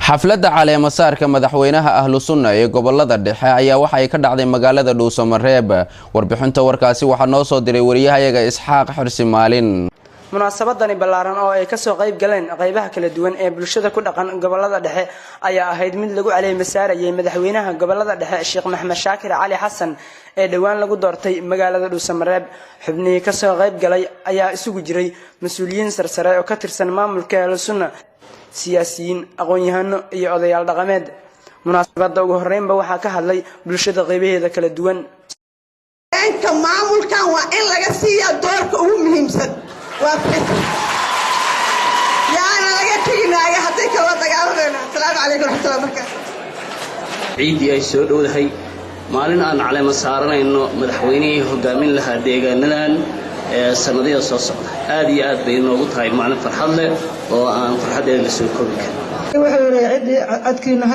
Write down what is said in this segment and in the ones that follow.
Xafladda caleemasaarka madaxweynaha Ahlu Sunna ee gobolada dhexe ayaa waxa ay ka dhacday magaalada Dhuusamareeb. Warbixinta warkaasi waxaa noo soo diray wariyahayaga Isxaaq Xirsi Maalin. Munaasabadani ballaaran oo ay kasoo qayb galeen qaybaha kala duwan ee bulshada ku dhaqan gobolada dhexe ayaa ahayd mid lagu caleema saarayay madaxweynaha gobolada dhexe, Sheekh Maxamed Shaakir Cali Xasan, ee dhowaan lagu doortay magaalada Dhuusamareeb. Xubnihii kasoo qayb galay ayaa isugu jiray mas-uuliyiin sarsare oo ka tirsan maamulka Ahlu Sunna, siyaasiyiin, aqoon-yahano iyo odayaal dhaqameed. Munaasabada ugu horeynba waxaa ka hadlay bulshada qaybaheeda kala duwan. Inka maamulkan waa in laga siiyaa doorka ugu muhiimsan. Waa yaana laga teginaayo, haddii kaloo dagaalamayna. Asalaamu calaykum waraxmatullahi barakaatu. Ciiddii ay soo dhowdahay, maalin aan caleema saaranayno madaxweynihii hogaamin lahaa deegaanadan ee sannadihii soo socda, aad iyo aad bay inoogu tahay maalin farxad leh oo aan farxaddeeda la soo koobi karin. Wuxuu yidhi, ciddii codkiina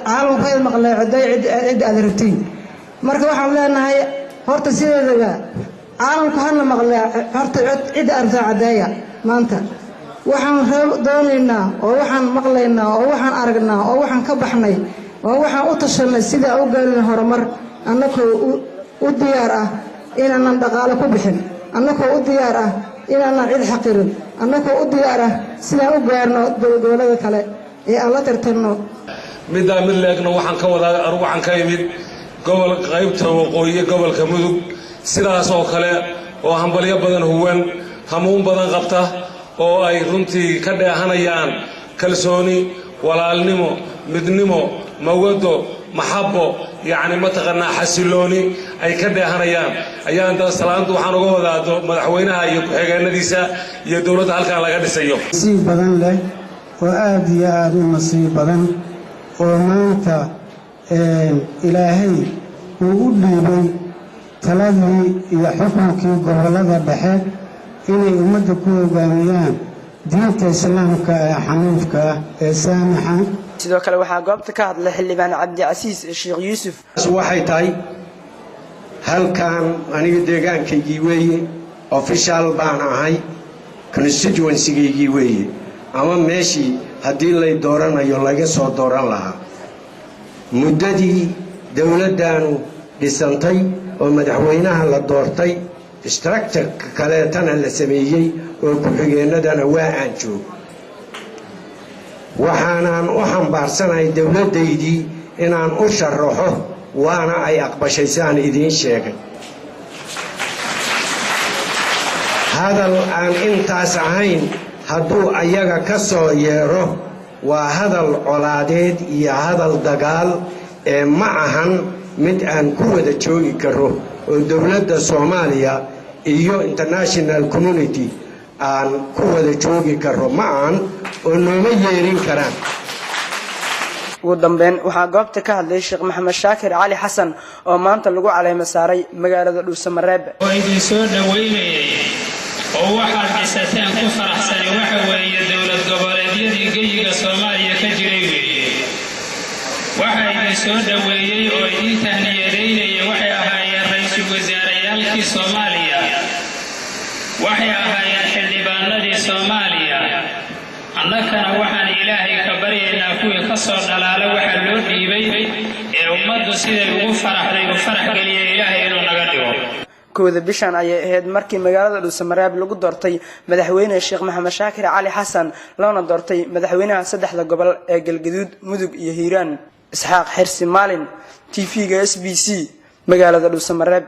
caalamku hayd maqlay, coday cidda aad rabtiin. Marka waxaan leenahay, horta sideedaba caalamku hana maqlay, horta cidda aad rabtaan caddeeya. Maanta waxaan doonaynaa oo waxaan maqlaynaa oo waxaan aragnaa oo waxaan ka baxnay oo waxaan u tashanay sidaa u gaarin horumar, annakoo u diyaar ah inaanan dhaqaalo ku bixin, annakoo u diyaar ah inaanan cid xaqirin, annakoo u diyaar ah sidaan u gaarno dowlada kale ee aan la tartanno. Middaa mid leegna waxaan ka wadaa, anugu waxaan ka imid gobol qaybta waqooyi, gobolka Mudug, sidaas oo kale oo hambalyo badan huwan, hamuun badan qabta oo ay runtii ka dheehanayaan kalsooni, walaalnimo, midnimo, mawado, maxabbo, yacni mataqaanaa xasilooni ay ka dheehanayaan. Ayaan salaantu waxaan uga wadaa madaxweynaha iyo ku-xigeenadiisa iyo dowladda halkan laga dhisayo. Nasiib badan leh oo aad iyo aada u nasiib badan oo maanta Ilaahay uu u dhiibay taladii iyo xukunkii gobollada dhexe inay ummadda ku hogaamiyaan diinta Islaamka ee xaniifka ah ee saamaxa. Sidoo kale waxaa goobta ka hadlay Xildhibaan Cabdicasiis Sheekh Yuusuf. Waxay tahay halkan aniga deegaankaygii weeye, official baan ahay, constituency-gaygii weeye, ama meeshii haddii lay dooranayo laga soo dooran lahaa. Muddadii dowladdaanu dhisantay oo madaxweynaha la doortay, structure-ka kaleetana la sameeyey oo ku-xigeennadana, waa aan joog. Waxaanaan u xambaarsanahay dowladdaydii inaan u sharaxo, waana ay aqbashay siaan idiin sheegay. Hadal aan intaas ahayn hadduu ayaga ka soo yeedho, waa hadal colaadeed iyo hadal dagaal ee ma ahan mid aan ku wada joogi karo oo dowladda Soomaaliya iyo international community aan ku wada joogi karo, ma ahan oo nooma yeerin karaan. Ugu dambeyn waxaa goobta ka hadlay Sheekh Maxamed Shaakir Cali Xasan oo maanta lagu caleemo saaray magaalada Dhuusamareeb. Oo idin soo dhoweynayay oo waxaad dhisateen ku faraxsani waxa weeye dowlad goboleedyadii geyiga Soomaaliya ka jiray weeye. Waxa idin soo dhoweeyey oo idiin tahniyadaynaya waxay ahaayeen ra-iisul wasaarayaalkii Soomaaliya, waxay ahaayeen xildhibaanadii Soomaaliya. Annakana waxaan Ilaahay ka baryaynaa kuwii ka soo dhalaala waxa loo dhiibay ee ummaddu siday ugu faraxday u farax geliyay Ilaahay inuu naga dhigo. 1-da bishan ayay ahayd markii magaalada Dhuusamareeb lagu doortay madaxweyne Sheekh Maxamed Shaakir Cali Xasan, loona doortay madaxweynaha saddexda gobol ee Galgaduud, Mudug iyo Hiiraan. Isxaaq Xirsi Maalin, TV-ga SBC, magaalada Dhuusamareeb.